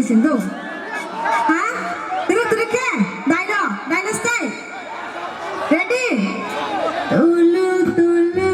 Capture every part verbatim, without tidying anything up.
Sing do. Ha? Turu turu khe? Daino, daino style. Ready? Tulu tulu.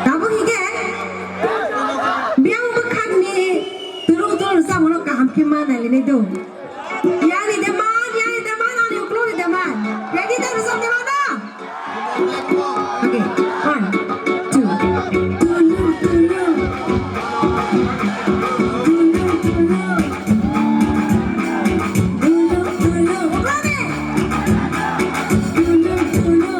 Tabuk hingke biyang bwkhakni tulung tulung rwchapmano kaham khe ma nailainai do. Yang ni demand, yang ni demand, ani uklok ni demand. Ready da, rwchap demand da? Okay, one, two. Tulu, tulu. Tulu, tulu. Tulu, tulu. Uklok ni. Tulu, tulu.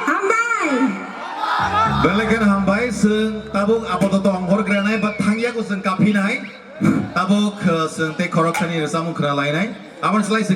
Hambai. Belai kheno hambai, chwng tabuk apatot ongkhor granai ba thangya ko chwng kaphinai. Tabuk, uh, chwng tei khorokthani rwchapmung khna lainai. Aboni slai se